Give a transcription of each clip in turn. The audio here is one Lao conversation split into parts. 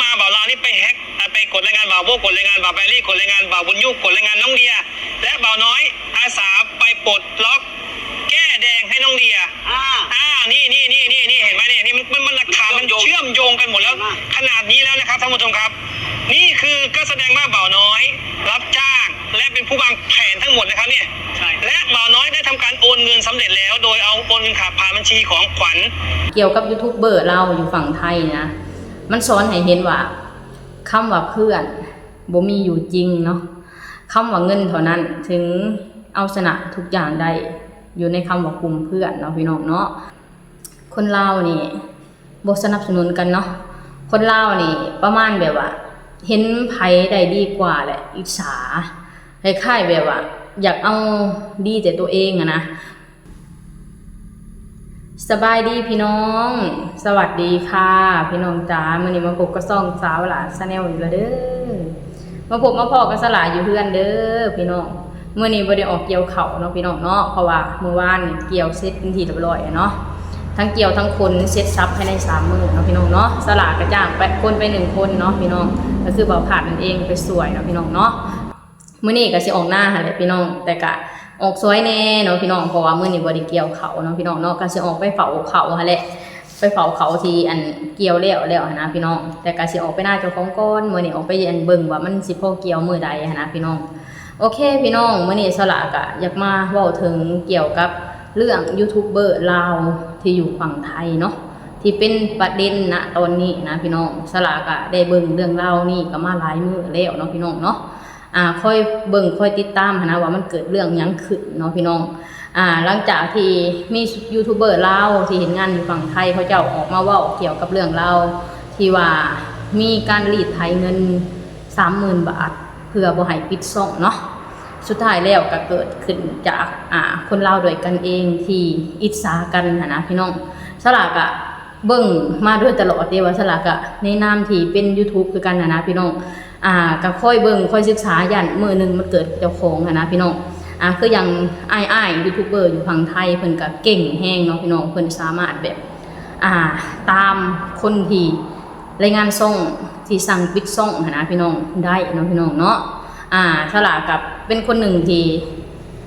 ມາ ບ່າວລາວນີ້ໄປແຮັກ ໄປກົດລາຍງານບ່າວໂບ້ ກົດລາຍງານບ່າວແບຣີ ກົດລາຍງານບ່າວບຸນຍູ ກົດລາຍງານບ່າວບຸນຍາ ແລະ ບ່າວນ້ອຍອາສາໄປປົດລັອກແກ້ແດງໃຫ້ນ້ອງເດຍ. ອ່າ ອ່າ ນີ້ ນີ້ ນີ້ ນີ້ ນີ້ ເຫັນໄໝ? ນີ້ ນີ້ມັນ ມັນ ມັນຫຼັກຖານມັນເຊື່ອມໂຍງກັນໝົດແລ້ວ ເຫັນໄໝ? ຂະໜາດນີ້ແລ້ວນະຄັບທ່ານຜູ້ຊົມຄັບ. ນີ້ຄືກໍສະແດງວ່າບ່າວນ້ອຍຮັບຈ້າງ ແລະ ເປັນຜູ້ວາງແຜນທັງໝົດນະຄັບນີ້ ແລະ ບ່າວນ້ອຍໄດ້ທຳການໂອນເງິນສຳເລັດແລ້ວ ໂດຍເອົາໂອນເງິນເຂົ້າຜ່ານບັນຊີຂອງຂວັນ. ກ່ຽວກັບຢູທູບເບີລາວຢູ່ຝັ່ງໄທນະ ມັນສອນໃຫ້ເຫັນວ່າ ຄຳວ່າເພື່ອນບໍ່ມີຢູ່ຈິງເນາະ, ຄຳວ່າເງິນເທົ່ານັ້ນເຖິງເອົາຊະນະທຸກຢ່າງໄດ້ ຢູ່ໃນຄຳວ່າກຸ່ມເພື່ອນເນາະ ພີ່ນ້ອງເນາະ. ຄົນລາວນີ້ບໍ່ສະໜັບສະໜູນກັນເນາະ, ຄົນລາວນີ້ປະມານແບບວ່າ ເຫັນໃຜໄດ້ດີກວ່າແຫຼະອິດສາ, ຄ້າຍໆແບບວ່າຢາກເອົາດີແຕ່ຕົວເອງຫັ້ນນະ. ສະບາຍດີພີ່ນ້ອງ, ສະຫວັດດີຄ່ະພີ່ນ້ອງຈ໋າ, ມື້ນີ້ມາພົບກັບຊ່ອງສາວຫຼ້າ Channel ອີກແລ້ວເດີ້. ມາພົບມາພໍ້ກັບສາວຫຼ້າຢູ່ເຮືອນເດີ້ພີ່ນ້ອງ. ມື້ນີ້ບໍ່ໄດ້ອອກກ່ຽວເຂົ້າເນາະພີ່ນ້ອງເນາະ, ເພາະວ່າມື້ວານນີ້ກ່ຽວເສັດເປັນທີ່ຮຽບຮ້ອຍແລ້ວເນາະ, ທັງກ່ຽວທັງຂົນເສັດສັບພາຍໃນສາມມື້ເນາະພີ່ນ້ອງເນາະ. ສາວຫຼ້າກໍຈ້າງໄປ ຄົນໄປໜຶ່ງຄົນເນາະພີ່ນ້ອງ, ກໍຄືບ່າວພາດນັ້ນເອງໄປຊ່ວຍເນາະພີ່ນ້ອງເນາະ. ມື້ນີ້ກໍຊິອອກນາຫັ້ນແຫຼະພີ່ນ້ອງ, ແຕ່ກະອອກຊ່ວຍແດ່ເນາະພີ່ນ້ອງ, ເພາະວ່າມື້ນີ້ບໍ່ໄດ້ກ່ຽວເຂົ້າເນາະພີ່ນ້ອງເນາະ, ກໍຊິອອກໄປເຝົ້າເຂົ້າຫັ້ນແຫຼະ, ໄປເຝົ້າເຂົ້າທີ່ອັນກ່ຽວແລ້ວແລ້ວຫັ້ນນະພີ່ນ້ອງ, ແຕ່ກໍຊິອອກໄປນາເຈົ້າຂອງກ່ອນ, ມື້ນີ້ອອກໄປອັນເບິ່ງວ່າມັນຊິພໍກ່ຽວມື້ໃດຫັ້ນນະພີ່ນ້ອງ. ໂອເຄພີ່ນ້ອງ, ມື້ນີ້ສາວຫຼ້າກໍຢາກມາເວົ້າເຖິງກ່ຽວກັບເລື່ອງຢູທູບເບີລາວທີ່ຢູ່ຝັ່ງໄທເນາະ, ທີ່ເປັນປະເດັນນະຕອນນີ້ນະພີ່ນ້ອງ. ສາວຫຼ້າກໍໄດ້ເບິ່ງເລື່ອງລາວນີ້ກໍມາຫຼາຍມື້ແລ້ວເນາະພີ່ນ້ອງເນາະ. ອ່າ ຄອຍເບິ່ງຄອຍຕິດຕາມຫັ້ນນະ ວ່າມັນເກີດເລື່ອງຫຍັງຂຶ້ນເນາະພີ່ນ້ອງ. ອ່າ ຫຼັງຈາກທີ່ມີຢູທູບເບີລາວທີ່ເຮັດງານຢູ່ຝັ່ງໄທ ເຂົາເຈົ້າອອກມາເວົ້າກ່ຽວກັບເລື່ອງລາວທີ່ວ່າມີການລີດໄຖເງິນສາມໝື່ນບາດ ເພື່ອບໍ່ໃຫ້ປິດຊ່ອງເນາະ, ສຸດທ້າຍແລ້ວກໍເກີດຂຶ້ນຈາກ ອ່າ ຄົນລາວດ້ວຍກັນເອງທີ່ອິດສາກັນຫັ້ນນະພີ່ນ້ອງ. ສາວຫຼ້າກະ ເບິ່ງມາໂດຍຕະຫຼອດເດ້ ວ່າຊັ້ນລະ, ກະໃນນາມທີ່ເປັນຢູທູບຄືກັນຫັ້ນນະພີ່ນ້ອງ. ອ່າ ກະຄອຍເບິ່ງຄອຍສຶກສາ ຢ້ານມື້ໜຶ່ງມັນເກີດເຈົ້າຂອງຫັ້ນນະພີ່ນ້ອງ. ອ່າ ຄືຢ່າງອ້າຍໆຢູທູບເບີຢູ່ຝັ່ງໄທ ເພິ່ນກະເກັ່ງແຮງເນາະພີ່ນ້ອງ, ເພິ່ນສາມາດແບບ ອ່າ ຕາມຄົນທີ່ລາຍງານຊ່ອງ ທີ່ສັ່ງປິດຊ່ອງຫັ້ນນະພີ່ນ້ອງ ໄດ້ເນາະພີ່ນ້ອງເນາະ. ອ່າ ສາວຫຼ້າກະເປັນຄົນໜຶ່ງທີ່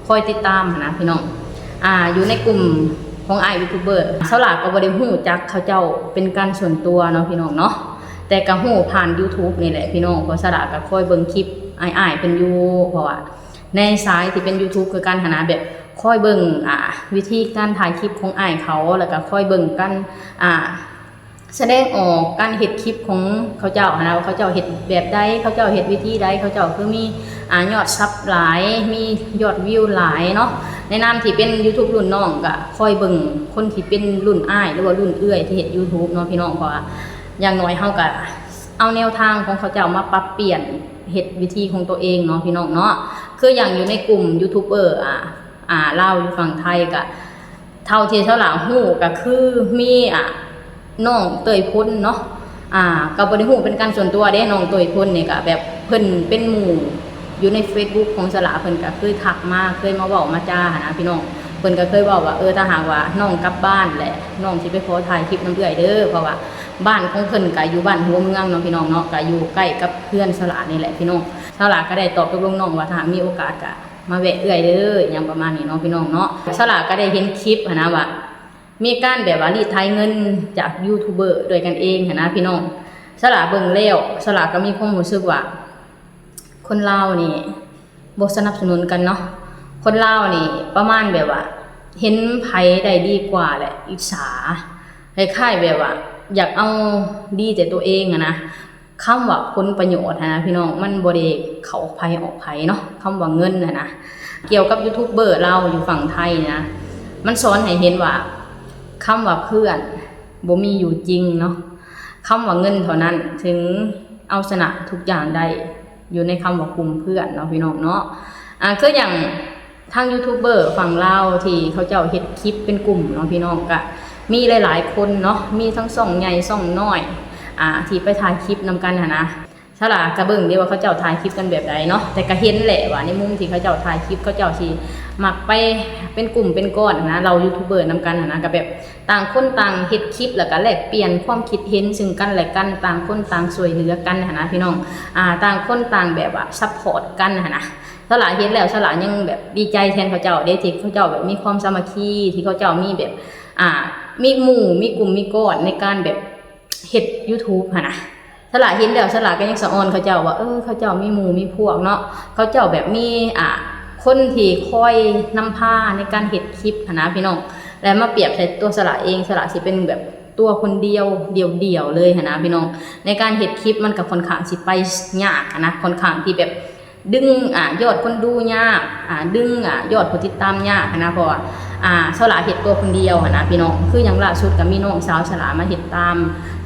ຄອຍຕິດຕາມຫັ້ນນະພີ່ນ້ອງ. ອ່າ ຢູ່ໃນກຸ່ມຂອງອ້າຍຢູທູບເບີ ສາວຫຼ້າກໍບໍ່ໄດ້ຮູ້ຈັກເຂົາເຈົ້າເປັນການສ່ວນຕົວເນາະພີ່ນ້ອງເນາະ, ແຕ່ກໍຮູ້ຜ່ານຢູທູບນີ້ແຫຼະພີ່ນ້ອງ, ເພາະສາວຫຼ້າກໍຄອຍເບິ່ງຄລິບອ້າຍໆເພິ່ນຢູ່, ເພາະວ່າໃນສາຍທີ່ເປັນຢູທູບຄືກັນຫັ້ນນະ, ແບບຄອຍເບິ່ງ ອ່າ ວິທີການຖ່າຍຄລິບຂອງອ້າຍເຂົາ, ແລ້ວກໍຄອຍເບິ່ງການ ອ່າ ສະແດງອອກການເຮັດຄລິບຂອງເຂົາເຈົ້າຫັ້ນນະ ວ່າເຂົາເຈົ້າເຮັດແບບໃດ, ເຂົາເຈົ້າເຮັດວິທີໃດ, ເຂົາເຈົ້າຄືມີ ອ່າ ຍອດຊັບຫຼາຍ, ມີຍອດວິວຫຼາຍເນາະ. ໃນນາມທີ່ເປັນຢູທູບລຸ້ນນ້ອງ ກະຄອຍເບິ່ງຄົນທີ່ເປັນລຸ້ນອ້າຍ ຫຼືວ່າລຸ້ນເອື້ອຍທີ່ເຮັດຢູທູບເນາະພີ່ນ້ອງ, ເພາະວ່າຢ່າງໜ້ອຍເຮົາກະເອົາແນວທາງຂອງເຂົາເຈົ້າມາປັບປ່ຽນ ເຮັດວິທີຂອງຕົວເອງເນາະພີ່ນ້ອງເນາະ. ຄືຢ່າງຢູ່ໃນກຸ່ມຢູທູບເບີ ອ່າ ອ່າ ລາວຢູ່ຝັ່ງໄທ ກະ ເທົ່າທີ່ສາວຫຼ້າຮູ້ກໍຄືມີ ອ່າ ນ້ອງເຕີຍພົນເນາະ, ອ່າ ກໍບໍ່ໄດ້ຮູ້ເປັນການສ່ວນຕົວເດ້. ນ້ອງເຕີຍພົນນີ້ກໍແບບເພິ່ນເປັນໝູ່ຢູ່ໃນເຟສບຸກຂອງສາວຫຼ້າ, ເພິ່ນກໍເຄີຍທັກມາ ເຄີຍມາເວົ້າມາຈາຫັ້ນນະພີ່ນ້ອງ. ເພິ່ນກໍເຄີຍເວົ້າວ່າ ເອີ ຖ້າຫາກວ່ານ້ອງກັບບ້ານແຫຼະ ນ້ອງຊິໄປຂໍຖ່າຍຄລິບນຳເອື້ອຍເດີ, ເພາະວ່າບ້ານຂອງເພິ່ນກໍຢູ່ບ້ານຫົວເມືອງເນາະພີ່ນ້ອງເນາະ, ກໍຢູ່ໃກ້ກັບເຮືອນສາວຫຼ້ານີ້ແຫຼະພີ່ນ້ອງ. ສາວຫຼ້າກໍໄດ້ຕອບຕົກລົງນ້ອງວ່າ ຖ້າຫາກມີໂອກາດກໍ ມາແວະເອື້ອຍເດີ ຫຍັງປະມານນີ້ເນາະພີ່ນ້ອງເນາະ. ສາວຫຼ້າກໍໄດ້ເຫັນຄລິບຫັ້ນນະວ່າ ມີການແບບວ່າລີດໄຖເງິນຈາກຢູທູບເບີດ້ວຍກັນເອງຫັ້ນນະພີ່ນ້ອງ. ສາວຫຼ້າເບິ່ງແລ້ວ ສາວຫຼ້າກໍມີຄວາມຮູ້ສຶກວ່າ ຄົນລາວນີ້ບໍ່ສະໜັບສະໜູນກັນເນາະ, ຄົນລາວນີ້ປະມານແບບວ່າ ເຫັນໃຜໄດ້ດີກວ່າແຫຼະອິດສາ, ຄ້າຍໆແບບວ່າຢາກເອົາດີແຕ່ຕົວເອງຫັ້ນນະ. ຄຳວ່າຜົນປະໂຫຍດຫັ້ນນະພີ່ນ້ອງ ມັນບໍ່ໄດ້ເຂົ້າໃຜອອກໃຜເນາະ, ຄຳວ່າເງິນຫັ້ນນະ. ກ່ຽວກັບຢູທູບເບີລາວຢູ່ຝັ່ງໄທນະ ມັນສອນໃຫ້ເຫັນວ່າ ຄຳວ່າເພື່ອນບໍ່ມີຢູ່ຈິງເນາະ, ຄຳວ່າເງິນເທົ່ານັ້ນເຖິງເອົາຊະນະທຸກຢ່າງໄດ້ ຢູ່ໃນຄຳວ່າກຸ່ມເພື່ອນເນາະພີ່ນ້ອງເນາະ. ອ່າ ຄືຢ່າງ ທາງຢູທູບເບີຝັ່ງລາວທີ່ເຂົາເຈົ້າເຮັດຄລິບເປັນກຸ່ມເນາະພີ່ນ້ອງ ກະມີຫຼາຍໆຄົນເນາະ, ມີທັງຊ່ອງໃຫຍ່ຊ່ອງນ້ອຍ ອ່າ ທີ່ໄປຖ່າຍຄລິບນຳກັນຫັ້ນນະ. ສາລາກະເບິ່ງເດ້ວ່າເຂົາເຈົ້າຖ່າຍຄລິບກັນແບບໃດເນາະ ແຕ່ກະເຫັນແຫຼະວ່າໃນມຸມທີ່ເຂົາເຈົ້າຖ່າຍຄລິບ ເຂົາເຈົ້າຊິມັກໄປເປັນກຸ່ມເປັນກ້ອນຫັ້ນນະ ເຫຼົ່າຢູທູບເບີນຳກັນຫັ້ນນະ ກະແບບຕ່າງຄົນຕ່າງເຮັດຄລິບ ແລ້ວກະແລກປ່ຽນຄວາມຄິດເຫັນຊຶ່ງກັນແລະກັນ ຕ່າງຄົນຕ່າງຊ່ວຍເຫຼືອກັນຫັ້ນນະພີ່ນ້ອງ ອາ ຕ່າງຄົນຕ່າງແບບວ່າຊັບພອດກັນຫັ້ນນະ. ສາລາເຫັນແລ້ວ ສາລາຍັງແບບດີໃຈແທນເຂົາເຈົ້າເດ້ ທີ່ເຂົາເຈົ້າແບບມີຄວາມສາມັກຄີ ທີ່ເຂົາເຈົ້າມີແບບ ອາ ມີໝູ່ມີກຸ່ມມີກ້ອນໃນການແບບເຮັດຢູທູບຫັ້ນນະ. ສາລາເຫັນແລ້ວ ສາລາກະຍັງສະອອນເຂົາເຈົ້າວ່າ ເອີ ເຂົາເຈົ້າມີໝູ່ມີພວກເນາະ ເຂົາເຈົ້າແບບມີ ອາ ຄົນທີ່ຄອຍນຳພາໃນການເຮັດຄລິບຫັ້ນນະພີ່ນ້ອງ ແລະມາປຽບໃສ່ຕົວສາລາເອງ ສາລາຊິເປັນແບບຕົວຄົນດຽວ ດຽວໆເລີຍຫັ້ນນະພີ່ນ້ອງ ໃນການເຮັດຄລິບມັນກະຄ່ອນຂ້າງຊິໄປຍາກຫັ້ນນະ ຄ່ອນຂ້າງທີ່ແບບ ດຶງ ອາ ຍອດຄົນດູຍາກ ອາ ດຶງ ອາ ຍອດຜູ້ຕິດຕາມຍາກຫັ້ນນະ ເພາະວ່າ ອາ ສາລາເຮັດຕົວຄົນດຽວຫັ້ນນະພີ່ນ້ອງ ຄືຢ່າງລ່າສຸດກະມີນ້ອງສາວສາລາມາເຮັດຕາມ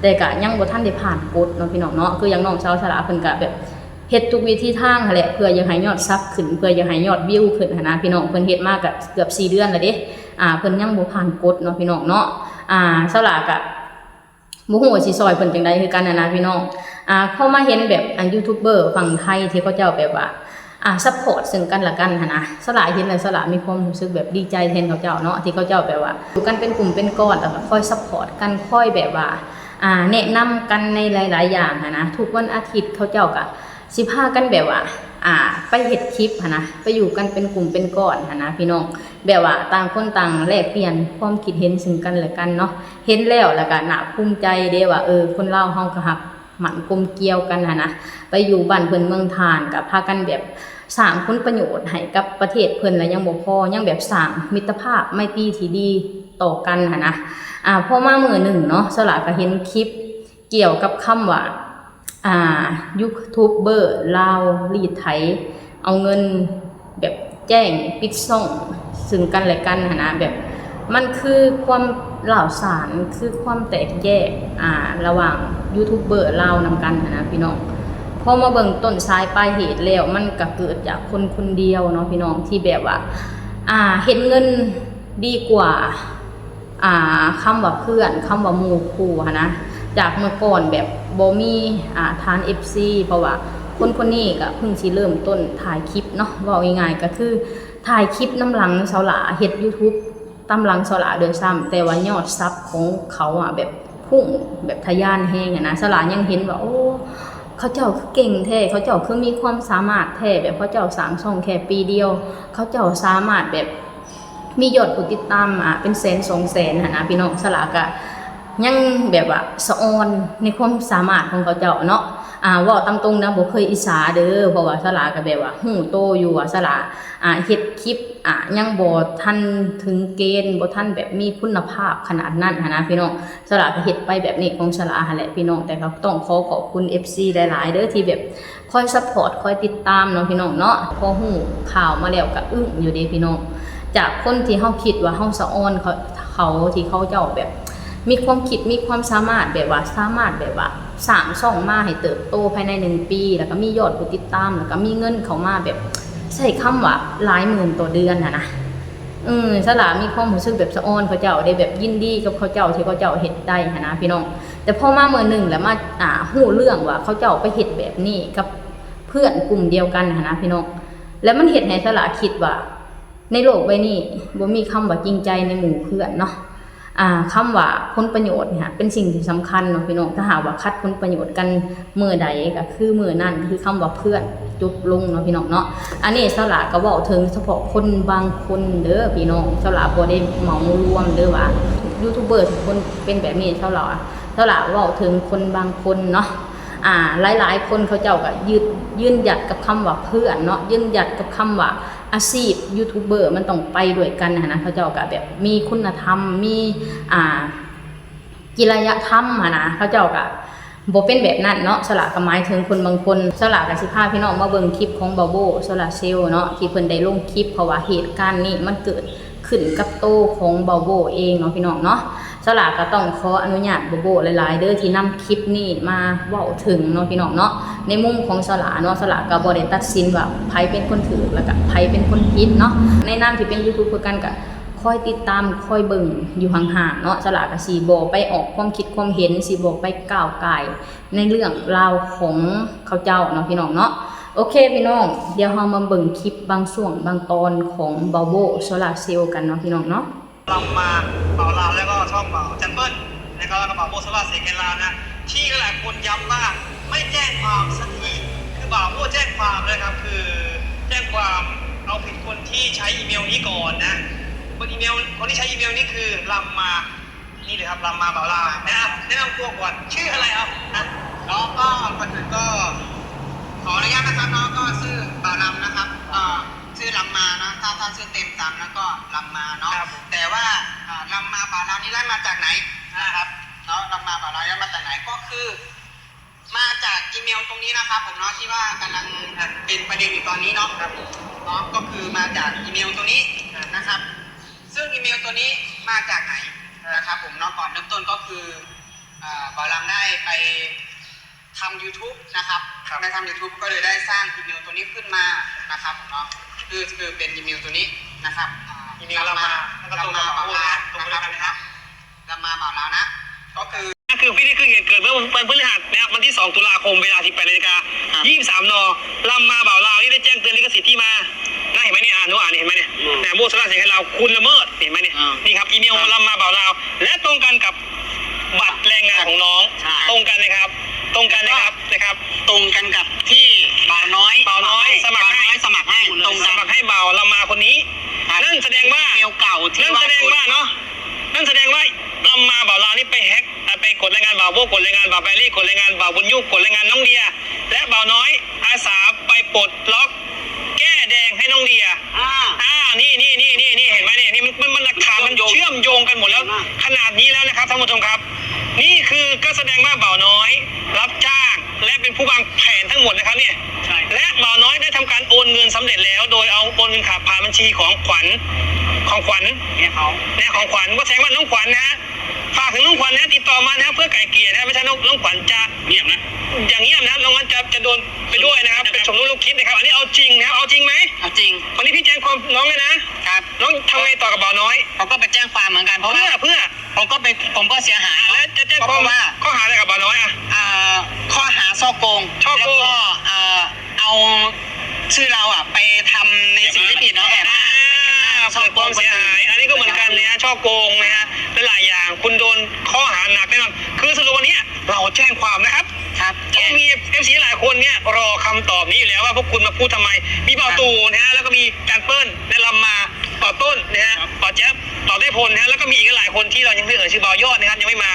ແຕ່ກະຍັງບໍ່ທັນໄດ້ຜ່ານກົດເນາະພີ່ນ້ອງເນາະ ຄືຢ່າງນ້ອງສາວສາລາເພິ່ນກະແບບເຮັດທຸກວິທີທາງຫັ້ນແຫຼະ ເພື່ອຢາກໃຫ້ຍອດຊັບຂຶ້ນ ເພື່ອຢາກໃຫ້ຍອດວິວຂຶ້ນຫັ້ນນະພີ່ນ້ອງ ເພິ່ນເຮັດມາກະເກືອບສີ່ເດືອນແລ້ວເດ້ ອາ ເພິ່ນຍັງບໍ່ຜ່ານກົດເນາະພີ່ນ້ອງເນາະ ອາ ສາລາກະ ບໍ່ຮູ້ວ່າຊິຊ່ອຍເພິ່ນຈັ່ງໃດຄືກັນຫັ້ນນະພີ່ນ້ອງ ອາ ພໍມາເຫັນແບບ ອາ ຢູທູບເບີຝັ່ງໄທທີ່ເຂົາເຈົ້າແບບວ່າ ອາ ຊັບພອດເຊິ່ງກັນແລະກັນຫັ້ນນະ ສາລາເຫັນແລ້ວ ສາລາມີຄວາມຮູ້ສຶກແບບດີໃຈແທນເຂົາເຈົ້າເນາະ ທີ່ເຂົາເຈົ້າແບບວ່າຢູ່ກັນເປັນກຸ່ມເປັນກ້ອນ ແລ້ວກະຄອຍຊັບພອດກັນ ຄອຍແບບວ່າ ອາ ແນະນຳກັນໃນຫຼາຍໆຢ່າງຫັ້ນນະ ທຸກວັນອາທິດເຂົາເຈົ້າກະ ຊິພາກັນແບບວ່າ ອາ ໄປເຮັດຄລິບຫັ້ນນະ ໄປຢູ່ກັນເປັນກຸ່ມເປັນກ້ອນຫັ້ນນະພີ່ນ້ອງ ແບບວ່າຕ່າງຄົນຕ່າງແລກປ່ຽນຄວາມຄິດເຫັນເຊິ່ງກັນແລະກັນເນາະ ເຫັນແລ້ວ ແລ້ວກະໜ້າພູມໃຈເດ້ວ່າ ເອີ ຄົນລາວເຮົາກະຮັກໝັ້ນກົມກຽວກັນຫັ້ນນະ ໄປຢູ່ບ້ານເພິ່ນເມືອງທ່ານ ກະພາກັນແບບສ້າງຜົນປະໂຫຍດໃຫ້ກັບປະເທດເພິ່ນ ແລະຍັງບໍ່ພໍ ຍັງແບບສ້າງມິດຕະພາບໄມຕີທີ່ດີຕໍ່ກັນຫັ້ນນະ ອາ ພໍມາມື້ໜຶ່ງເນາະ ສາລາກະເຫັນຄລິບ ກ່ຽວກັບຄຳວ່າ ອ່າ ຢູທູບເບີລາວລີດໄຖ ເອົາເງິນແບບແຈ້ງປິດຊ່ອງເຊິ່ງກັນແລະກັນຫັ້ນນະ ແບບມັນຄືຄວາມລ້າວສານ ຄືຄວາມແຕກແຍກ ອ່າ ລະຫວ່າງຢູທູບເບີລາວນຳກັນຫັ້ນນະພີ່ນ້ອງ ພໍມາເບິ່ງຕົ້ນສາຍປາຍເຫດແລ້ວ ມັນກະເກີດຈາກຄົນຄົນດຽວເນາະພີ່ນ້ອງ ທີ່ແບບວ່າ ອ່າ ເຮັດເງິນດີກວ່າ ອ່າ ຄຳວ່າເພື່ອນ ຄຳວ່າໝູ່ຄູ່ຫັ້ນນະ ຈາກເມື່ອກ່ອນແບບບໍ່ມີ ອ່າ ຖານເອັບຊີ ເພາະວ່າຄົນຄົນນີ້ກະເພິ່ງຊິເລີ່ມຕົ້ນຖ່າຍຄລິບເນາະ ເວົ້າງ່າຍໆກະຄືຖ່າຍຄລິບນຳຫຼັງສາວຫຼ້າ ເຮັດຢູທູບຕາມຫຼັງສາວຫຼ້າດ້ວຍຊ້ຳ ແຕ່ວ່າຍອດຊັບຂອງເຂົາອະແບບພຸ້ງແບບທະຍານແຮງຫັ້ນນະ ສາວຫຼ້າຍັງເຫັນວ່າ ໂອ້ ເຂົາເຈົ້າຄືເກັ່ງແທ້ ເຂົາເຈົ້າຄືມີຄວາມສາມາດແທ້ ແບບເຂົາເຈົ້າສ້າງຊ່ອງແຄ່ປີດຽວ ເຂົາເຈົ້າສາມາດແບບ ມີຍອດຜູ້ຕິດຕາມ ອາ ເປັນແສນສອງແສນຫັ້ນນະພີ່ນ້ອງ ສາວຫຼ້າກະຍັງແບບວ່າສະອອນໃນຄວາມສາມາດຂອງເຂົາເຈົ້າເນາະ ອາ ເວົ້າຕາມຕົງນະ ບໍ່ເຄີຍອິດສາເດີ ເພາະວ່າສາວຫຼ້າກະແບບວ່າຮູ້ໂຕຢູ່ວ່າສາວຫຼ້າ ອາ ເຮັດຄລິບ ອາ ຍັງບໍ່ທັນເຖິງເກນ ບໍ່ທັນແບບມີຄຸນນະພາບຂະໜາດນັ້ນຫັ້ນນະພີ່ນ້ອງ ສາວຫຼ້າກະເຮັດໄປແບບນີ້ຂອງສາວຫຼ້າຫັ້ນແຫຼະພີ່ນ້ອງ ແຕ່ກະຕ້ອງຂໍຂອບຄຸນເອັບຊີຫຼາຍໆເດີ ທີ່ແບບ ຄອຍຊັບພອດ ຄອຍຕິດຕາມເນາະພີ່ນ້ອງເນາະ ພໍຮູ້ຂ່າວມາແລ້ວກະອຶ້ງຢູ່ເດ້ພີ່ນ້ອງ ຈາກຄົນທີ່ເຮົາຄິດວ່າເຮົາສະອອນເຂົາ ເຂົາທີ່ເຂົາເຈົ້າແບບມີຄວາມຄິດ ມີຄວາມສາມາດ ແບບວ່າສາມາດແບບວ່າສ້າງຊ່ອງມາໃຫ້ເຕີບໂຕພາຍໃນໜຶ່ງປີ ແລ້ວກະມີຍອດຜູ້ຕິດຕາມ ແລ້ວກະມີເງິນເຂົ້າມາແບບ ໃຊ້ຄຳວ່າຫຼາຍໝື່ນຕໍ່ເດືອນຫັ້ນນະ ເອີ ສາວຫຼ້າມີຄວາມຮູ້ສຶກແບບສະອອນເຂົາເຈົ້າເດ້ ແບບຍິນດີກັບເຂົາເຈົ້າທີ່ເຂົາເຈົ້າເຮັດໄດ້ຫັ້ນນະພີ່ນ້ອງ ແຕ່ພໍມາມື້ໜຶ່ງແລ້ວມາ ອ່າ ຮູ້ເລື່ອງວ່າເຂົາເຈົ້າໄປເຮັດແບບນີ້ກັບເພື່ອນກຸ່ມດຽວກັນຫັ້ນນະພີ່ນ້ອງ ແລ້ວມັນເຮັດໃຫ້ສາວຫຼ້າຄິດວ່າ ໃນໂລກໃບນີ້ບໍ່ມີຄຳວ່າຈິງໃຈໃນໝູ່ເພື່ອນເນາະ ອ່າ ຄຳວ່າຜົນປະໂຫຍດນີ້ເປັນສິ່ງທີ່ສຳຄັນເນາະພີ່ນ້ອງ ຖ້າຫາກວ່າຂັດຜົນປະໂຫຍດກັນມື້ໃດ ກະຄືມື້ນັ້ນ ຄືຄຳວ່າເພື່ອນຈົບລົງເນາະພີ່ນ້ອງເນາະ ອັນນີ້ສາວຫຼ້າກະເວົ້າເຖິງສະເພາະຄົນບາງຄົນເດີພີ່ນ້ອງ ສາວຫຼ້າບໍ່ໄດ້ເໝົາລວມເດີວ່າຢູທູບເບີທຸກຄົນເປັນແບບນີ້ ສາວຫຼ້າ ສາວຫຼ້າເວົ້າເຖິງຄົນບາງຄົນເນາະ ອ່າ ຫຼາຍໆຄົນເຂົາເຈົ້າກະຢືນ ຢືນຢັດກັບຄຳວ່າເພື່ອນເນາະ ຢືນຢັດກັບຄຳວ່າ ອາຊີບຢູທູບເບີມັນຕ້ອງໄປດ້ວຍກັນຫັ້ນນະ ເຂົາເຈົ້າກະແບບມີຄຸນນະທຳ ມີ ອ່າ ຈິລະຍະທຳຫັ້ນນະ ເຂົາເຈົ້າກະບໍ່ເປັນແບບນັ້ນເນາະ ສາວຫຼ້າກະໝາຍເຖິງຄົນບາງຄົນ ສາວຫຼ້າກະຊິພາພີ່ນ້ອງມາເບິ່ງຄລິບຂອງບາວໂບ ໂຊລາເຊວເນາະ ທີ່ເພິ່ນໄດ້ລົງຄລິບ ເພາະວ່າເຫດການນີ້ມັນເກີດຂຶ້ນກັບໂຕຂອງບາວໂບເອງເນາະພີ່ນ້ອງເນາະ ສາວຫຼ້າກະຕ້ອງຂໍອະນຸຍາດບາວໂບຫຼາຍໆເດີ ທີ່ນຳ ຄລິບນີ້ມາເວົ້າເຖິງເນາະພີ່ນ້ອງເນາະ ໃນມຸມຂອງສາວຫຼ້າເນາະ ສາວຫຼ້າກະບໍ່ໄດ້ຕັດສິນວ່າໃຜເປັນຄົນຖືກ ແລ້ວກະໃຜເປັນຄົນຜິດເນາະ ໃນນາມທີ່ເປັນຢູທູບເບີຄືກັນ ກະຂ ຄອຍຕິດຕາມ ຄອຍເບິ່ງຢູ່ຫ່າງໆເນາະ. ສາລາກໍຊິບໍ່ໄປອອກຄວາມຄິດຄວາມເຫັນ ຊິບໍ່ໄປກ້າວກ່າຍໃນເລື່ອງລາວຂອງເຂົາເຈົ້າເນາະ ພີ່ນ້ອງເນາະ. ໂອເຄ ພີ່ນ້ອງ ດຽວເຮົາມາເບິ່ງຄລິບບາງຊ່ວງບາງຕອນຂອງບ່າວໂບ້ ໂຊລາເຊວ ກັນເນາະ ພີ່ນ້ອງເນາະ. ລຳມາບ່າວລາວ ແລ້ວກໍຊ່ອງບ່າວຈັນເປີ້ນ ແລ້ວກໍ ແລ້ວກໍບ່າວໂບ້ ໂຊລາເຊວ ແກ່ນລາວນະ ທີ່ຫຼາຍໆຄົນຢ້ຳວ່າໄມ່ແຈ້ງຄວາມສັກທີ ຄືບ່າວໂບ້ແຈ້ງຄວາມນະຄັບ ຄືແຈ້ງຄວາມເອົາຜິດຄົນທີ່ໃຊ້ອີເມວນີ້ກ່ອນນະ. ຄົນອີເມວ ຄົນທີ່ໃຊ້ອີເມວນີ້ຄືລຳມາ ນີ້ເລີຍຄັບ ລຳມາບ່າວລາວ ແນະນຳ ແນະນຳຕົວກ່ອນ ຊື່ອະໄລເອົານະ. ເນາະ ກໍກ່ອນອື່ນກໍຂໍອະນຸຍາດນະຄັບເນາະ ກໍຊື່ບ່າວລຳນະຄັບ ກໍຊື່ລຳມາເນາະ ຖ້າ ຖ້າຊື່ເຕັມຕາມນັ້ນກໍລຳມາເນາະ. ແຕ່ວ່າ ອາ ລຳມາບ່າວລາວນີ້ໄດ້ມາຈາກໃດນະຄັບເນາະ ລຳມາບ່າວລາວໄດ້ມາຈາກໃດ ກໍຄືມາຈາກອີເມວຕົງນີ້ນະຄັບຜົມເນາະ ທີ່ວ່າກຳລັງ ອາ ເປັນປະເດັນຢູ່ຕອນນີ້ເນາະ ເນາະ ກໍຄືມາຈາກອີເມວຕົງນີ້ນະຄັບ. ຊຶ່ງອີເມວຕົວນີ້ມາຈາກໃດນະຄັບຜົມເນາະ ກ່ອນເລີ່ມຕົ້ນກໍຄື ອາ ບ່າວລຳໄດ້ໄປທຳຢູທູບນະຄັບ ໄດ້ທຳຢູທູບ ກໍເລີຍໄດ້ສ້າງອີເມວຕົວນີ້ຂຶ້ນມານະຄັບເນາະ ຄື ຄືເປັນອີເມວຕົວນີ້ນະຄັບ ອາ ອີເມວລຳມາ ລຳມາບ່າວລາວນະຄັບ ລຳມາບ່າວລາວນະ ກໍຄື ຄືວິທີຄືເຫດເກີດເມື່ອວັນ ວັນພຶດຫັດນະຄັບ ວັນທີສອງຕຸລາຄົມ ເວລາສິບແປດນາລິກາ ອ່າ ຍີ່ບສາມ ນ. ລຳມາບ່າວລາວນີ້ໄດ້ແຈ້ງເຕືອນລິຂະສິດທີ່ມານະ ເຫັນໄໝນີ້ ອ່ານດູ ອ່ານນີ້ ເຫັນໄໝນີ້ ອ່າ ນະ ໂບ້ ໂຊລາເຊວ ເຫັນລາວ ຄຸນລະເມີດ ເຫັນໄໝນີ້ ອ່າ ນີ້ຄັບ ອີເມວ ອ່າ ລຳມາບ່າວລາວ ແລະ ຕົງກັນກັບບັດແຮງງານຂອງນ້ອງ ໃຊ່ ຕົງກັນນະຄັບ ຕົງກັນນະຄັບ ແລ້ວກໍ ນະຄັບ ຕົງກັນກັບທີ່ບ່າວນ້ອຍ ບ່າວນ້ອຍ ບ່າວນ້ອຍສະໝັກໃຫ້ ສະໝັກໃຫ້ ຕົງກັນ ສະໝັກໃຫ້ບ່າວລຳມາຄົນນີ້ ອ່າ ນັ້ນສະແດງວ່າ ອີເມວເກົ່າທີ່ ນັ້ນສະແດງວ່າເນາະ ນັ້ນສະແດງວ່າລຳມາບ່າວລາວນີ້ໄປແຮັກ ໄປກົດລາຍງານບ່າວໂບ້ ກົດລາຍງານບ່າວແບຣີ ກົດລາຍງານບ່າວບຸນຍູ ກົດລາຍງານນ້ອງເດຍ ແລະ ບ່າວນ້ອຍອາສາໄປປົດລັອກແກ້ແດງໃຫ້ນ້ອງເດຍ. ອ່າ ອ່າ ນີ້ ນີ້ ເຫັນໄໝນີ້ ນີ້ມັນ ມັນ ມັນຫຼັກຖານມັນເຊື່ອມໂຍງກັນໝົດແລ້ວ ຂະໜາດນີ້ແລ້ວນະຄັບທ່ານຜູ້ຊົມຄັບ. ນີ້ຄືກໍສະແດງວ່າບ່າວນ້ອຍຮັບຈ້າງ ແລະ ເປັນຜູ້ວາງແຜນທັງໝົດນະຄັບນີ້ ແລະ ບ່າວນ້ອຍໄດ້ທຳການໂອນເງິນສຳເລັດແລ້ວ ໂດຍເອົາໂອນເງິນເຂົ້າຜ່ານບັນຊີຂອງຂວັນ ຂອງຂວັນ ແມ່ເຂົາ ແມ່ຂອງຂວັນ ບໍ່ແສງວັນ ນ້ອງຂວັນນະ ຝາກເຖິງນ້ອງຂວັນນະ ຕິດຕໍ່ມານະ ເພື່ອໄກ່ເກ່ຍນະ ໄມ່ໃຊ່ນ້ອງ ນ້ອງຂວັນຈະງຽບນະ ຢ່າງຽບນະ ນ້ອງຂວັນຈະ ຈະໂດນໄປດ້ວຍນະຄັບ ເປັນສົມຮູ້ຮ່ວມຄິດນະຄັບ. ອັນນີ້ເອົາຈິງນະ ເອົາຈິງໄໝ? ເອົາຈິງ. ວັນນີ້ພີ່ແຈ້ງຄວາມນ້ອງແລ້ວນະ ນ້ອງທຳໄງຕໍ່ກັບບ່າວນ້ອຍ? ເຮົາກໍໄປແຈ້ງຄວາມເໝືອນກັນ ເພາະວ່າ ເພື່ອ ເພື່ອ ຜົມກໍໄປ ຜົມກໍເສຍຫາຍ ແລ້ວຈະແຈ້ງຄວາມ ເພາະວ່າ ຂໍ້ຫາໃດກັບບ່າວນ້ອຍອະ? ເອີ ຂໍ້ຫາສໍ້ໂກງ ສໍ້ໂກງ ແລ້ວກໍ ເອີ ເອົາຊື່ລາວອະໄປທຳໃນສິ່ງທີ່ຜິດເນາະ ແອບອ້າງ ເກີດຄວາມເສຍຫາຍ. ອັນນີ້ກໍເໝືອນກັນນະ ສໍ້ໂກງນະ ຫຼາຍໆຢ່າງ ຄຸນໂດນຂໍ້ຫາໜັກແນ່ນອນ. ຄືສະຫຼຸບວັນນີ້ລາວແຈ້ງຄວາມນະຄັບ ຕ້ອງມີເອັຟຊີຫຼາຍຄົນເນຍລໍຄຳຕອບນີ້ຢູ່ແລ້ວວ່າພວກຄຸນມາພູດທຳໄມ. ມີບ່າວຕູນະ ແລ້ວກໍມີຈານເປີ້ນ ແລະ ລຳມາ ບ່າວຕົ້ນນະ ບ່າວແຈັບ ບ່າວໄຕ້ພົນນະ ແລ້ວກໍມີອີກຫຼາຍຄົນທີ່ລາວຍັງໄມ່ເອີ່ຍຊື່ ບ່າວຍອດນະຄັບ ຍັງໄມ່ມາ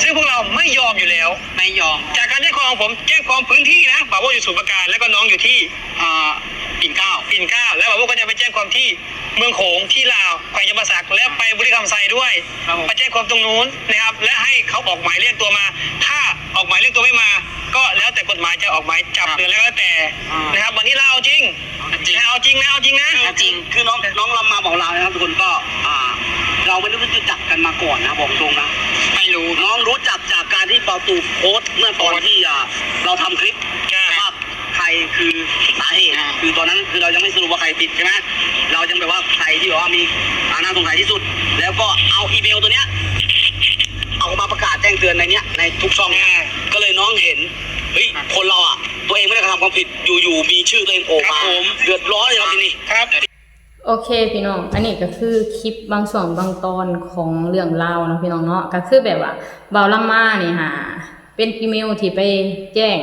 ຊຶ່ງພວກລາວໄມ່ຍອມຢູ່ແລ້ວ ໄມ່ຍອມ. ຈາກການແຈ້ງຄວາມຂອງຜົມ ແຈ້ງຄວາມພື້ນທີ່ນະ ບ່າວໂບ້ຢູ່ສະໝຸດປາການ ແລ້ວກໍນ້ອງຢູ່ທີ່ ອ່າ ປິ່ນເກົ້າ ປິ່ນເກົ້າ ແລ້ວບ່າວໂບ້ກໍຈະໄປແຈ້ງຄວາມທີ່ເມືອງໂຂງ ທີ່ລາວ ແຂວງຈຳປາສັກ ແລະ ໄປບໍລິຄຳໄຊດ້ວຍ ໄປແຈ້ງຄວາມຕົງນູ້ນນະຄັບ ແລະ ໃຫ້ເຂົາອອກໝາຍລຽກຕົວມາ. ຖ້າອອກໝາຍລຽກຕົວໄມ່ມາ ກໍແລ້ວແຕ່ກົດໝາຍຈະອອກໝາຍຈັບ ຫຼື ແລ້ວແຕ່ນະຄັບ. ວັນນີ້ລາວເອົາຈິງ ເອົາຈິງນະ ເອົາຈິງນະ ເອົາຈິງ. ຄືນ້ອງ ນ້ອງລຳມາບ່າວລາວນະຄັບທຸກຄົນ ກໍ ອ່າ ເຮົາໄມ່ໄດ້ຮູ້ຈັກກັນມາກ່ອນນະ ບອກຕົງນະ ໄມ່ຮູ້. ນ້ອງຮູ້ຈັກຈາກການທີ່ບ່າວຕູໂພສເມື່ອຕອນທີ່ ອ່າ ເຮົາທຳຄລິບວ່າໃຄຄືສາເຫດ ຄືຕອນນັ້ນຄືເຮົາຍັງໄມ່ສະຫຼຸບວ່າໃຄຜິດໃຊ່ໄໝ ເຮົາຍັງແບບວ່າໃຄທີ່ແບບວ່າມີ ອ່າ ໜ້າສົງໄສທີ່ສຸດ ແລ້ວກໍເອົາອີເມວຕົວເນີ້ຍ ເອົາມາປະກາດແຈ້ງເຕືອນໃນເນີ້ຍ ໃນທຸກຊ່ອງ ກໍເລີຍນ້ອງເຫັນ ເຮີ້ຍ ຄົນເຮົາອະ ຕົວເອງໄມ່ໄດ້ກະທຳຄວາມຜິດ ຢູ່ໆມີຊື່ຕົວເອງໂຜມາ ເດືອດຮ້ອນເລີຍທີນີ້. ໂອເຄພີ່ນ້ອງ ອັນນີ້ກໍຄືຄລິບບາງຊ່ວງບາງຕອນຂອງເລື່ອງລາວເນາະພີ່ນ້ອງເນາະ. ກໍຄືແບບວ່າບ່າວລຳມານີ້ຫາເປັນອີເມວທີ່ໄປແຈ້ງ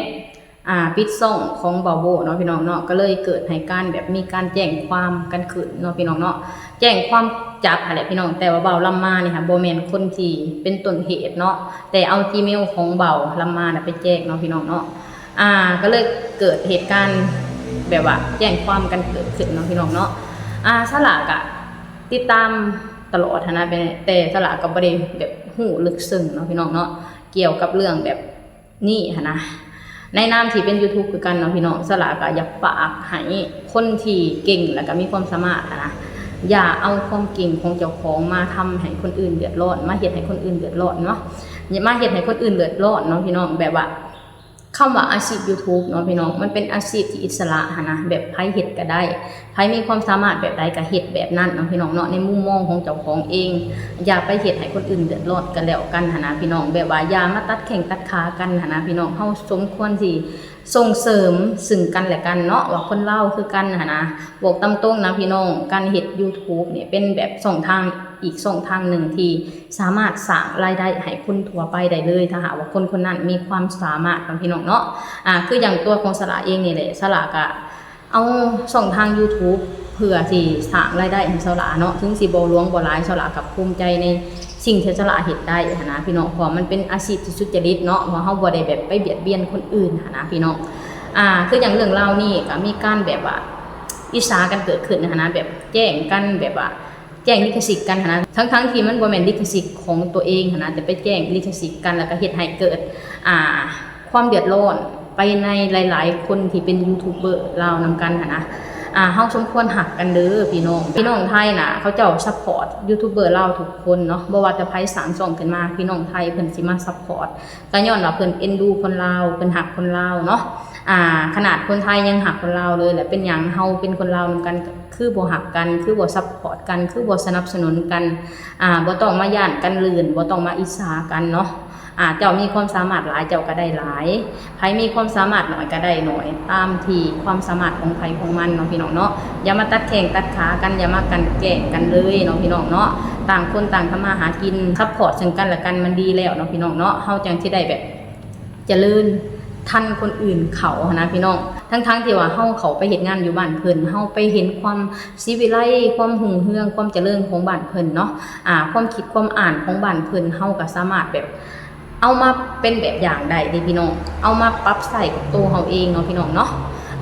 ອ່າ ປິດຊ່ອງຂອງບ່າວໂບ້ເນາະພີ່ນ້ອງເນາະ ກໍເລີຍເກີດໃຫ້ການແບບມີການແຈ້ງຄວາມກັນຂຶ້ນເນາະພີ່ນ້ອງເນາະ ແຈ້ງຄວາມຈັບຫັ້ນແຫຼະພີ່ນ້ອງ. ແຕ່ວ່າບ່າວລຳມານີ້ຫາບໍ່ແມ່ນຄົນທີ່ເປັນຕົ້ນເຫດເນາະ ແຕ່ເອົາຈີເມວຂອງບ່າວລຳມານະໄປແຈ້ງເນາະພີ່ນ້ອງເນາະ. ອ່າ ກໍເລີຍເກີດເຫດການແບບວ່າແຈ້ງຄວາມກັນເກີດຂຶ້ນເນາະພີ່ນ້ອງເນາະ. ອ່າ ສາລາກະຕິດຕາມຕະຫຼອດຫັ້ນນະ ແຕ່ສາລາກໍບໍ່ໄດ້ແບບຮູ້ເລິກເຊິ່ງເນາະພີ່ນ້ອງເນາະ ກ່ຽວກັບເລື່ອງແບບນີ້ຫັ້ນນະ. ໃນນາມທີ່ເປັນຢູທູບຄືກັນເນາະພີ່ນ້ອງ ສາລາກໍຢາກຝາກໃຫ້ຄົນທີ່ເກັ່ງ ແລ້ວກໍມີຄວາມສາມາດຫັ້ນນະ ຢ່າເອົາຄວາມເກັ່ງຂອງເຈົ້າຂອງມາທຳໃຫ້ຄົນອື່ນເດືອດຮ້ອນ ມາເຮັດໃຫ້ຄົນອື່ນເດືອດຮ້ອນເນາະ ມາເຮັດໃຫ້ຄົນອື່ນເດືອດຮ້ອນເນາະພີ່ນ້ອງ. ແບບວ່າ ຄຳວ່າອາຊີບ YouTube ເນາະພີ່ນ້ອງ ມັນເປັນອາຊີບທີ່ອິດສະຫຼະຫັ້ນນະ ແບບໃຜເຮັດກໍໄດ້ ໃຜມີຄວາມສາມາດແບບໃດກໍເຮັດແບບນັ້ນເນາະພີ່ນ້ອງເນາະ ໃນມຸມມອງຂອງເຈົ້າຂອງເອງ. ຢ່າໄປເຮັດໃຫ້ຄົນອື່ນເດືອດຮ້ອນກັນແລ້ວກັນຫັ້ນນະພີ່ນ້ອງ ແບບວ່າຢ່າມາຕັດແຂ້ງຕັດຂາກັນຫັ້ນນະພີ່ນ້ອງ. ເຮົາສົມຄວນຊິສົ່ງເສີມຊຶ່ງກັນແລະກັນເນາະ ວ່າຄົນລາວຄືກັນຫັ້ນນະ. ບອກຕາມຕົງນະພີ່ນ້ອງ ການເຮັດ YouTube ນີ້ເປັນແບບຊ່ອງທາງ ອີກຊ່ອງທາງໜຶ່ງທີ່ສາມາດສ້າງລາຍໄດ້ໃຫ້ຄົນທົ່ວໄປໄດ້ເລີຍ ຖ້າຫາກວ່າຄົນຄົນນັ້ນມີຄວາມສາມາດເນາະພີ່ນ້ອງເນາະ. ອາ ຄືຢ່າງຕົວຂອງສະຫຼາເອງນີ້ແຫຼະ ສະຫຼາກະເອົາຊ່ອງທາງ YouTube ເພື່ອຊິສ້າງລາຍໄດ້ໃຫ້ສະຫຼາເນາະ ເຖິງຊິບໍ່ຫຼວງບໍ່ຫຼາຍ ສະຫຼາກະພູມໃຈໃນສິ່ງທີ່ສະຫຼາເຮັດໄດ້ຫັ້ນນະພີ່ນ້ອງ ເພາະວ່າມັນເປັນອາຊີບທີ່ສຸດຈະລິດເນາະ ເພາະເຮົາບໍ່ໄດ້ແບບໄປບຽດບຽນຄົນອື່ນຫັ້ນນະພີ່ນ້ອງ. ອາ ຄືຢ່າງເລື່ອງລາວນີ້ກະມີການແບບວ່າອິດສາກັນເກີດຂຶ້ນຫັ້ນນະ ແບບແຈ້ງກັນ ແບບວ່າ ແຈ້ງລິຂະສິດກັນຫັ້ນນະ ທັງໆທີ່ມັນບໍ່ແມ່ນລິຂະສິດຂອງຕົວເອງຫັ້ນນະ ແຕ່ໄປແຈ້ງລິຂະສິດກັນ ແລ້ວກໍເຮັດໃຫ້ເກີດ ອ່າ ຄວາມເດືອດຮ້ອນໄປໃນຫຼາຍໆຄົນທີ່ເປັນຢູທູບເບີລາວນຳກັນຫັ້ນນະ. ອ່າ ເຮົາສົມຄວນຮັກກັນເດີພີ່ນ້ອງ. ພີ່ນ້ອງໄທນະ ເຂົາເຈົ້າຊັບພອດຢູທູບເບີລາວທຸກຄົນເນາະ ບໍ່ວ່າແຕ່ໃຜສ້າງຊ່ອງຂຶ້ນມາ ພີ່ນ້ອງໄທເພິ່ນຊິມາຊັບພອດ ກໍຍ້ອນວ່າເພິ່ນເອັນດູຄົນລາວ ເພິ່ນຮັກຄົນລາວເນາະ. ອ່າ ຂະໜາດຄົນໄທຍັງຮັກຄົນລາວເລີຍ ແລະເປັນຫຍັງເຮົາເປັນຄົນລາວນຳກັນ ຄືບໍ່ຮັກກັນ ຄືບໍ່ຊັບພອດກັນ ຄືບໍ່ສະໜັບສະໜູນກັນ. ອ່າ ບໍ່ຕ້ອງມາຢ້ານກັນລື່ນ ບໍ່ຕ້ອງມາອິດສາກັນເນາະ. ອ່າ ເຈົ້າມີຄວາມສາມາດຫຼາຍ ເຈົ້າກໍໄດ້ຫຼາຍ ໃຜມີຄວາມສາມາດໜ້ອຍກໍໄດ້ໜ້ອຍ ຕາມທີ່ຄວາມສາມາດຂອງໃຜຂອງມັນເນາະ ພີ່ນ້ອງເນາະ. ຢ່າມາຕັດແຂ້ງຕັດຂາກັນ ຢ່າມາກັ່ນແກ້ງກັນເລີຍເນາະ ພີ່ນ້ອງເນາະ. ຕ່າງຄົນຕ່າງທຳມາຫາກິນ ຊັບພອດເຊິ່ງກັນແລະກັນ ມັນດີແລ້ວເນາະ ພີ່ນ້ອງເນາະ. ເຮົາຈັ່ງຊິໄດ້ແບບ ຈະເລີນທັນຄົນອື່ນເຂົາຫັ້ນນະພີ່ນ້ອງ. ທັງໆທີ່ວ່າເຮົາເຂົ້າໄປເຮັດງານຢູ່ບ້ານເພິ່ນ ເຮົາໄປເຫັນຄວາມສີວິໄລ ຄວາມຮຸ່ງເຮືອງ ຄວາມຈະເລີນຂອງບ້ານເພິ່ນເນາະ. ອາ ຄວາມຄິດຄວາມອ່ານຂອງບ້ານເພິ່ນ ເຮົາກໍສາມາດແບບເອົາມາເປັນແບບຢ່າງໄດ້ເດ້ພີ່ນ້ອງ ເອົາມາປັບໃຊ້ກັບໂຕເຮົາເອງເນາະ ພີ່ນ້ອງເນາະ.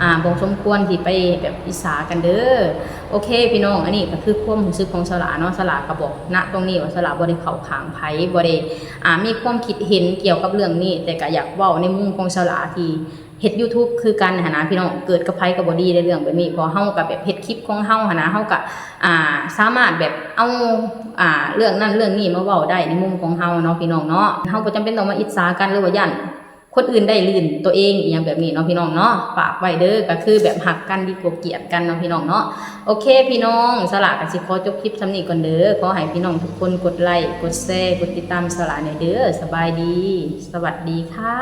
ອາ ບໍ່ສົມຄວນທີ່ໄປແບບອິດສາກັນເດີ. ໂອເຄພີ່ນ້ອງ ອັນນີ້ກໍຄືຄວາມຮູ້ສຶກຂອງສະຫຼາເນາະ. ສະຫຼາກໍບອກນະຕົງນີ້ວ່າສະຫຼາບໍ່ໄດ້ເຂົ້າຂ້າງໃຜ ບໍ່ໄດ້ ອ່າ ມີຄວາມຄິດເຫັນກ່ຽວກັບເລື່ອງນີ້ ແຕ່ກໍຢາກເວົ້າໃນມຸມຂອງສະຫຼາທີ່ເຮັດຢູທູບຄືກັນຫັ້ນນະພີ່ນ້ອງ. ເກີດກັບໃຜກໍບໍ່ດີໃນເລື່ອງແບບນີ້ ເພາະເຮົາກໍແບບເຮັດຄລິບຂອງເຮົາຫັ້ນນະ ເຮົາກໍ ອ່າ ສາມາດແບບເອົາ ອ່າ ເລື່ອງນັ້ນເລື່ອງນີ້ມາເວົ້າໄດ້ໃນມຸມຂອງເຮົາເນາະ ພີ່ນ້ອງເນາະ. ເຮົາບໍ່ຈຳເປັນຕ້ອງມາອິດສາກັນ ຫຼືວ່າຢ້ານຄົນອື່ນໄດ້ລື່ນຕົວເອງ ອີ່ຫຍັງແບບນີ້ເນາະ ພີ່ນ້ອງເນາະ. ຝາກໄວ້ເດີ ກໍຄືແບບຮັກກັນດີກວ່າກຽດກັນເນາະ ພີ່ນ້ອງເນາະ. ໂອເຄພີ່ນ້ອງ ສະຫຼາກໍຊິຂໍຈົບຄລິບສ່ຳນີ້ກ່ອນເດີ. ຂໍໃຫ້ພີ່ນ້ອງທຸກຄົນກົດໄລ ກົດແຊ ກົດຕິດຕາມສະຫຼາແດ່ເດີ. ສະບາຍດີ ສະຫວັດດີຄ່ະ.